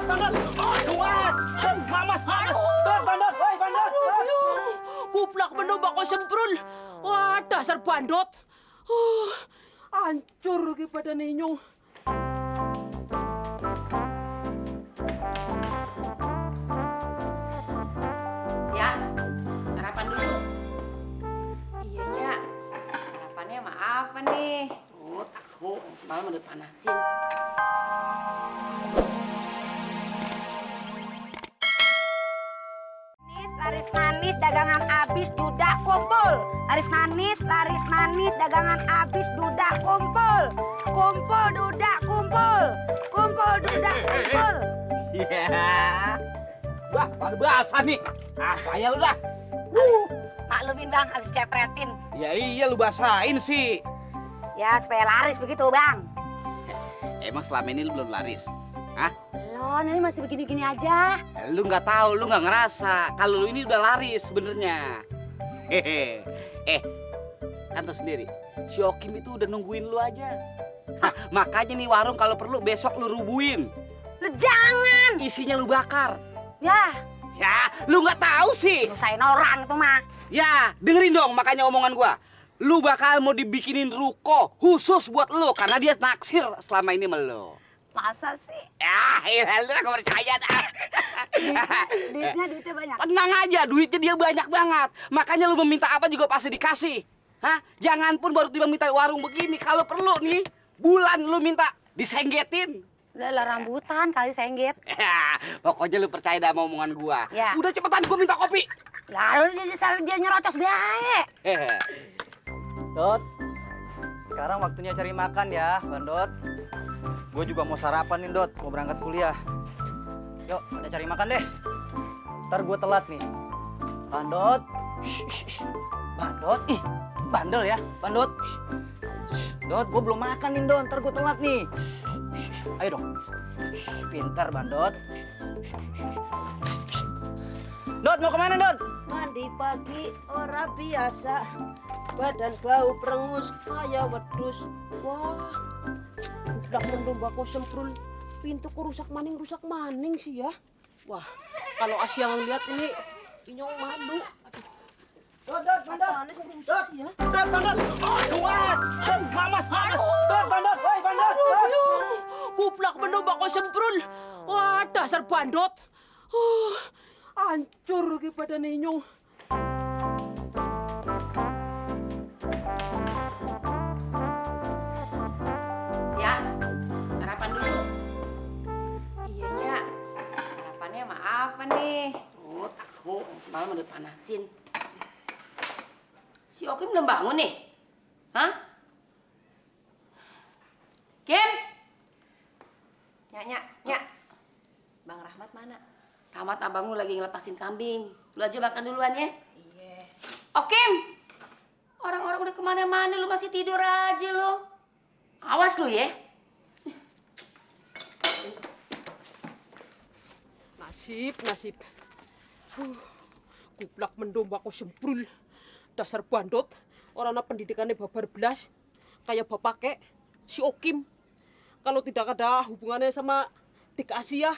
bandot. Mas, mamas. Bandot, woi bandot. Kuplak mendung bako semprul. Wah, dasar bandot. Hancur ki badan inyong. Siap, sarapan dulu. Iya, Nyak. Sarapannya sama apa nih? Oh, tahu. Semalam udah panasin. Laris manis, dagangan habis, duda kumpul. Laris manis, dagangan habis, duda kumpul. Kumpul, duda kumpul. Kumpul, duda kumpul. Iya. Wah, pada basah nih. Ah, payah lu dah. Maklumin bang, habis cepretin. Ya iya lu basahin sih. Ya supaya laris begitu bang. Emang selama ini lu belum laris? Hah? Belum, ini masih begini-gini aja. Lu nggak tahu, lu nggak ngerasa kalau lu ini udah laris sebenarnya. Hehe. Kan tau sendiri, si Okim itu udah nungguin lu aja. Hah, makanya nih warung kalau perlu besok lu rubuhin. Lu jangan. Isinya lu bakar. Ya, Ya, lu nggak tahu sih. nyusahin orang itu mah. Ya, dengerin dong makanya omongan gua. Lu bakal mau dibikinin ruko khusus buat lu karena dia naksir selama ini sama lu. Masa sih? Ya, lu gak percaya dah. Duitnya banyak. Tenang aja, duitnya dia banyak banget. Makanya lu meminta apa juga pasti dikasih. Hah? Jangan pun baru tiba minta warung begini. Kalau perlu nih, bulan lu minta disenggetin. Udah lah rambutan kali sengget. Ya, pokoknya lu percaya dah sama omongan gua. Ya. Udah cepetan gua minta kopi. Lalu dia nyerocos bae. Dot, sekarang waktunya cari makan ya, Bandot. Gue juga mau sarapan nih, Dot. Mau berangkat kuliah. Yuk, pada cari makan deh. Ntar gue telat nih. Bandot. Shh. Bandot. Ih, bandel ya, Bandot. Dot, gue belum makan nih, Don. Ntar gue telat nih. Ayo dong. Pintar, Bandot. Dot, mau kemana, Dot? Mandi pagi ora biasa. Badan bau perengus kaya wedus. Wah, udah mendung bako semprul. Pintu ku rusak maning sih ya. Wah, kalau Asia ngeliat ini inyong malu. Dot, Bandot. Rusak sih ya. Bandot. Mamas. Bandot, woi bandot. Kuplak mendung bako semprul. Wah, dasar bandot. Hancur ki badan inyong. Siap, sarapan dulu. Iya, Nyak. Sarapannya sama apa nih? Oh, tahu. Semalam udah panasin. Si Okim belum bangun nih? Hah? Kim? Nyak. Bang Rahmat mana? Rahmat abang lu lagi ngelepasin kambing. Lu aja makan duluan ya. Iya. Okim! Orang-orang udah kemana-mana, lu masih tidur aja lu. Awas lu ya. Nasib. Kuplak mendung bako semprul. Dasar bandot. Orang pendidikannya babar belas. Kayak bapake si Okim. Kalau tidak ada hubungannya sama Dik Asia,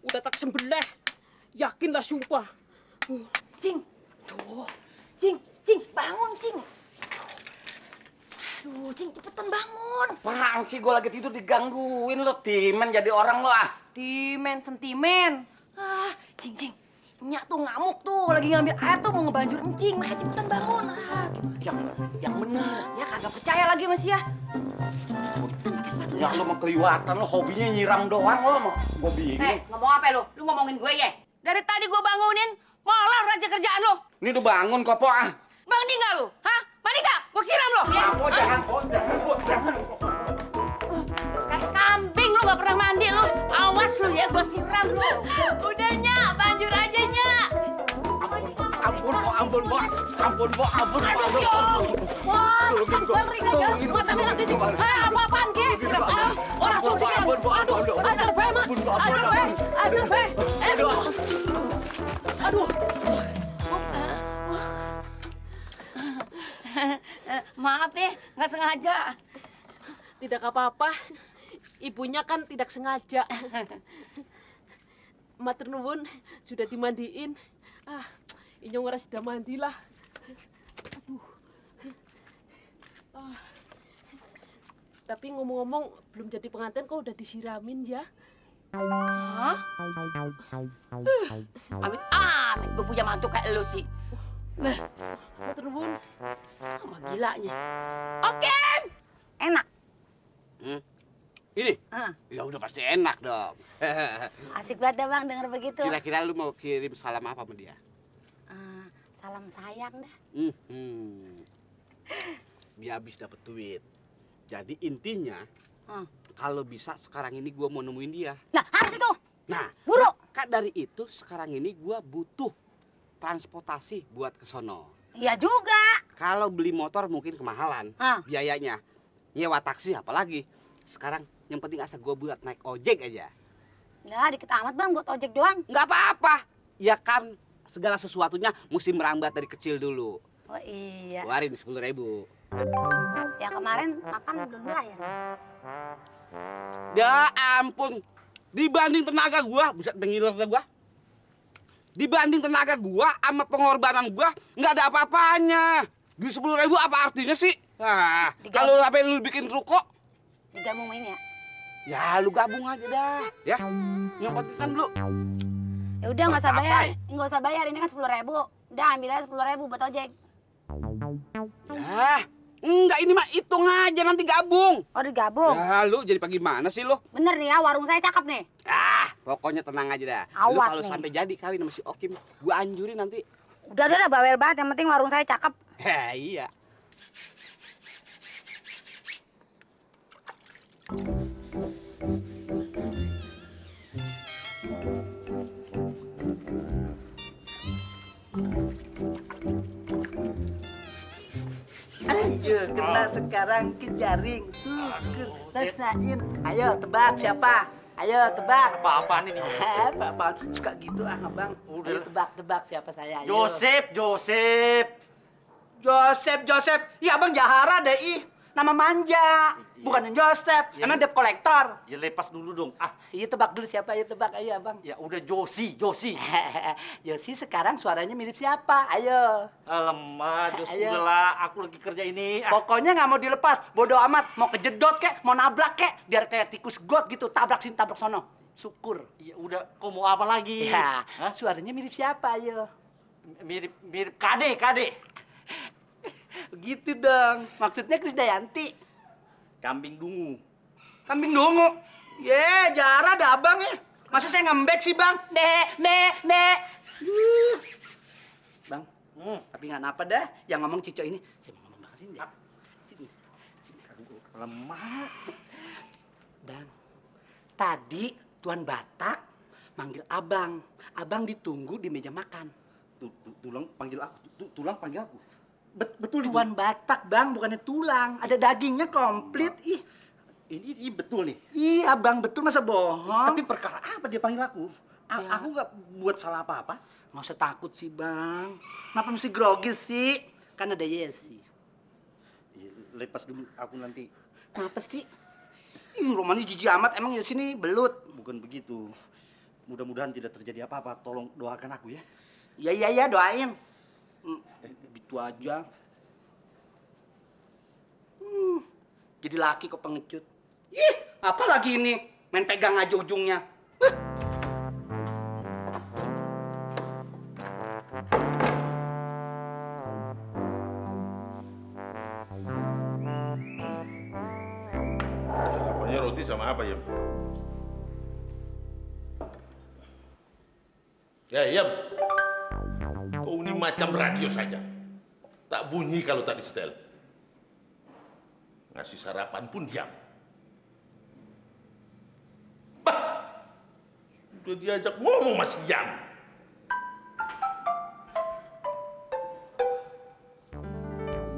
udah tak sembelih. Yakinlah sumpah. Cing. Duh. Cing, bangun, Cing. Aduh, Cing, cepetan bangun. Apaan sih gua lagi tidur digangguin lu, timen jadi orang lu ah. Dimen, sentimen. Cing. Nyak tuh ngamuk tuh, lagi ngambil air tuh mau ngebanjur encing. Makanya cepetan bangun. Yang bener. Ya kagak percaya lagi Mas ya. Cepetan pakai sepatu Ya lu mau keliwatan lu hobinya nyiram doang lu mau. Gua bingung. Ngomong apa lu? Lu ngomongin gue ya? Dari tadi gue bangunin, molor aja kerjaan lu. Ini udah bangun kok, Po ah. Mandi nggak lu? Hah? Mandi nggak? Gue siram lu. Ya? Jangan. Kayak kambing lu nggak pernah mandi lu. Awas lu ya, gue siram lu. Udah Nyak, banjur aja Nyak. Ampun, Po. Wah, bang Rika ya, mata dia nanti sih. Apa-apaan Ki? Orang suci kan? Aduh, ajar be, Mak. Ajar be. Aduh. Maaf ya, nggak sengaja. Tidak apa-apa. ibunya kan tidak sengaja. Matur nuwun, sudah dimandiin. Inyong ora sudah mandi lah. Aduh. Tapi ngomong-ngomong, belum jadi pengantin kok udah disiramin ya? Hah? Amit-amit gue punya mantu kayak lu sih. Matur nuwun. Sama gilanya. Oke. Enak. Ini? Ah. Ya udah pasti enak dong. Asik banget dah bang denger begitu. Kira-kira lu mau kirim salam apa sama dia? Salam sayang dah. Dia habis dapet duit. Jadi intinya, kalau bisa sekarang ini gua mau nemuin dia. Nah harus itu. Nah, Buru. maka dari itu sekarang ini gua butuh transportasi buat ke sono. Iya juga. Kalau beli motor mungkin kemahalan biayanya. Nyewa taksi apalagi. Sekarang yang penting asal gua buat naik ojek aja. Lah dikit amat bang buat ojek doang. Nggak apa-apa. Ya kan segala sesuatunya mesti merambat dari kecil dulu. Oh iya. Keluarin 10.000. Yang kemarin makan belum bayar. Ya ampun. Dibanding tenaga gua, bisa dengiler gua. Dibanding tenaga gua sama pengorbanan gua, nggak ada apa-apanya. Duit 10.000 apa artinya sih? Kalau apa lu bikin ruko, Digabung ini ya. ya lu gabung aja dah. Ya, yang penting kan lu. Ya udah nggak usah Apa? bayar. Nggak usah bayar ini kan 10.000. Udah ambil aja 10.000 buat ojek. Ya, enggak ini mah hitung aja nanti gabung. Oh digabung. Ya lu jadi gimana sih lu? Bener nih ya warung saya cakep nih. Pokoknya tenang aja dah. Lu Awas kalau nih. sampai jadi kawin sama si Okim, gua anjurin nanti. Udah bawel banget. Yang penting warung saya cakep. Iya. Ayo, kena sekarang ke jaring. Syukur, rasain. Ayo, tebak siapa? Ayo, tebak. Apa-apaan ini? Apa-apaan? Suka gitu abang. Ayo, tebak siapa saya. Ayo. Joseph. Joseph. Iya, abang Jahara deh, ih. Nama manja. Bukan Joseph. Iya. Emang debt collector. Ya lepas dulu dong. Iya, tebak dulu siapa. Ayo, tebak. Ayo, abang. Ya udah Josi. Yosi sekarang suaranya mirip siapa? Ayo. Alamak, Jos, Ayo. udahlah, aku lagi kerja ini. Pokoknya nggak mau dilepas. Bodoh amat. Mau kejedot kek, mau nabrak kek. Biar kayak tikus got gitu. Tabrak sini, tabrak sono. Syukur. Ya udah, kau mau apa lagi? Ya, Hah? suaranya mirip siapa, ayo? Mirip Kade. Begitu dong. Maksudnya Krisdayanti. Kambing dungu. Kambing dongo. Jara ada abang ya. Masa saya ngembek sih, Bang? Be. Bang, tapi nggak apa dah. Yang ngomong Cico ini. Saya mau ngomong banget sini deh. Sini. Lemah. Bang, tadi Tuan Batak manggil abang. Abang ditunggu di meja makan. Tulang panggil aku. Tulang panggil aku. Betul itu. Tuan Batak, Bang, bukannya tulang. Ada dagingnya komplit. Ih. Ini betul nih. Iya, Bang, betul masa bohong. Tapi perkara apa dia panggil aku? Ya. Aku nggak buat salah apa-apa. Nggak usah takut sih, Bang. Kenapa mesti grogi sih? Kan ada Yesi. Ya, lepas dulu aku nanti. Kenapa sih? Ih, rumahnya jijik amat. Emang Yesi ini belut. Bukan begitu. Mudah-mudahan tidak terjadi apa-apa. Tolong doakan aku ya. Iya, doain. Gitu aja. Jadi laki kok pengecut. Ih, apa lagi ini? Main pegang aja ujungnya. Apanya roti sama apa ya? Ya, Yam. Kau ini macam radio saja. Tak bunyi kalau tak disetel. Ngasih sarapan pun diam. Bah! Udah diajak ngomong masih diam.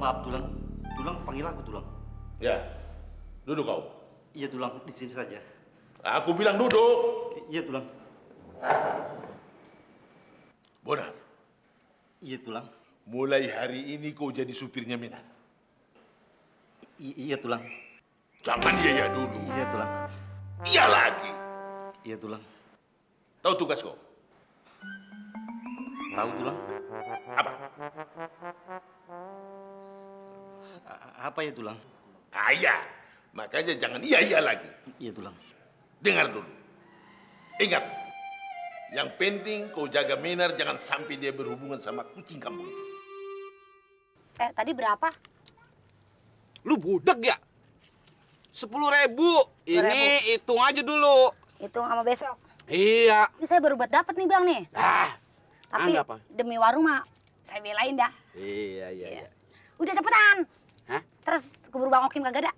Maaf, Tulang. Tulang panggil aku, Tulang. Ya, duduk kau. Iya, Tulang. Di sini saja. Aku bilang duduk. Iya, Tulang. Bonar, Iya, Tulang. mulai hari ini kau jadi supirnya Minat. Iya, Tulang. Jangan iya dulu. Iya, Tulang. iya lagi. Iya Tulang. Tahu tugas kau? Tahu Tulang? Apa? Apa ya Tulang? Ah, iya. Makanya jangan iya lagi. Iya Tulang. Dengar dulu. Ingat, yang penting kau jaga Menar jangan sampai dia berhubungan sama kucing kampung itu. Tadi berapa? Lu budak ya? 10.000. Ini hitung aja dulu. Hitung sama besok. Iya. Ini saya baru buat dapat nih Bang nih. Tapi Anda apa? demi warung mah saya belain dah. Iya. Udah cepetan. Hah? Terus keburu Bang Okim kagak ada.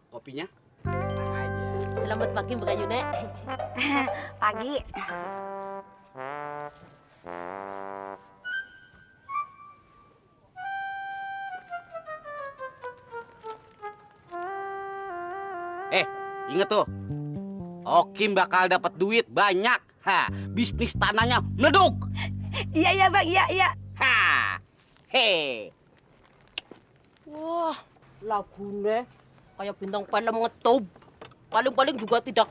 Kopinya? Selamat pagi Mbak Yune. Pagi. Ingat tuh. Okim bakal dapat duit banyak. Bisnis tanahnya meleduk. Iya Bang, iya. Wah, lagunya kayak bintang film ngetop. Paling-paling juga tidak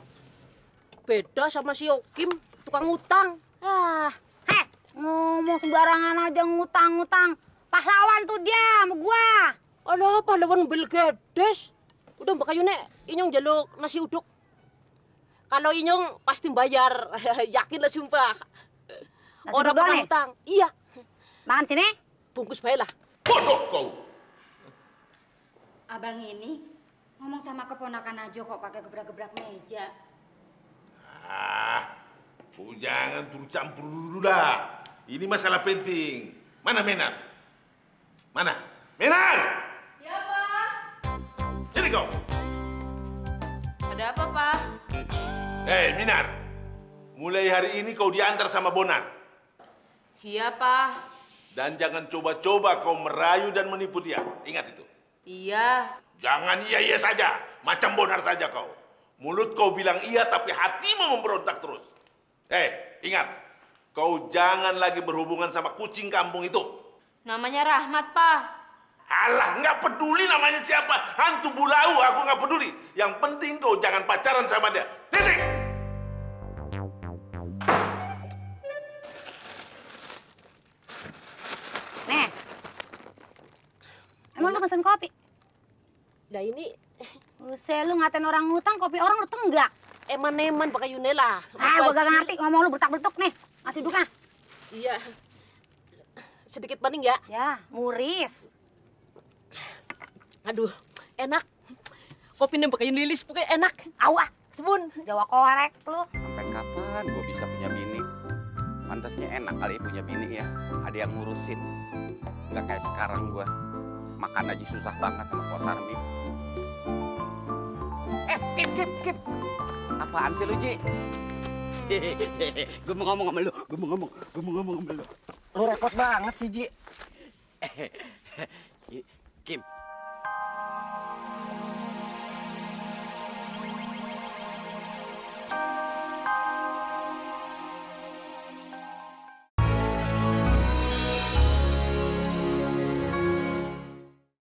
beda sama si Okim, tukang utang. Ngomong sembarangan aja ngutang-ngutang. Pahlawan tuh dia sama gua. Alah, pahlawan Bill Gates. Udah Mbak Yune, Inyong jaluk nasi uduk. Kalau Inyong pasti bayar, yakin lah sumpah. Nasi Orang uduk doang pernah nih? utang. Iya, Makan sini. bungkus bae lah. Bodoh kau. Abang ini ngomong sama keponakan aja kok pakai gebrak-gebrak meja. Kau jangan turut campur dulu dah. Ini masalah penting. Mana Menar? Mana? Menar! Ya, Pak. Sini kau. Ada apa, Pak? Minar. Mulai hari ini kau diantar sama Bonar. Iya, Pak. Dan jangan coba-coba kau merayu dan menipu dia. Ingat itu. Iya. Jangan iya saja. Macam Bonar saja kau. Mulut kau bilang iya tapi hatimu memberontak terus. Ingat. Kau jangan lagi berhubungan sama kucing kampung itu. Namanya Rahmat, Pak. Alah, nggak peduli namanya siapa. Hantu bulau, aku nggak peduli. Yang penting kau jangan pacaran sama dia. Titik! Nih. Emang lu pesen kopi? Nah ini Buset, lu ngatain orang ngutang, kopi orang lu tenggak. eman-eman pakai Yune lah. Gua gak ngerti ngomong lu bertak-bertuk nih. Nasi uduknya. Iya. Sedikit paning ya. Ya, muris. Aduh, enak. Kopi nih pakai lilis pokoknya enak. Awah, Sebun. Jawa korek lu. Sampai kapan gue bisa punya bini? Pantasnya enak kali punya bini ya. Ada yang ngurusin. Nggak kayak sekarang gue. Makan aja susah banget sama Pos Sarmi. Kip. Apaan sih lu, Ji? Gue mau ngomong sama lu. Gue mau ngomong sama lu. Lu repot banget sih, Ji. Kim,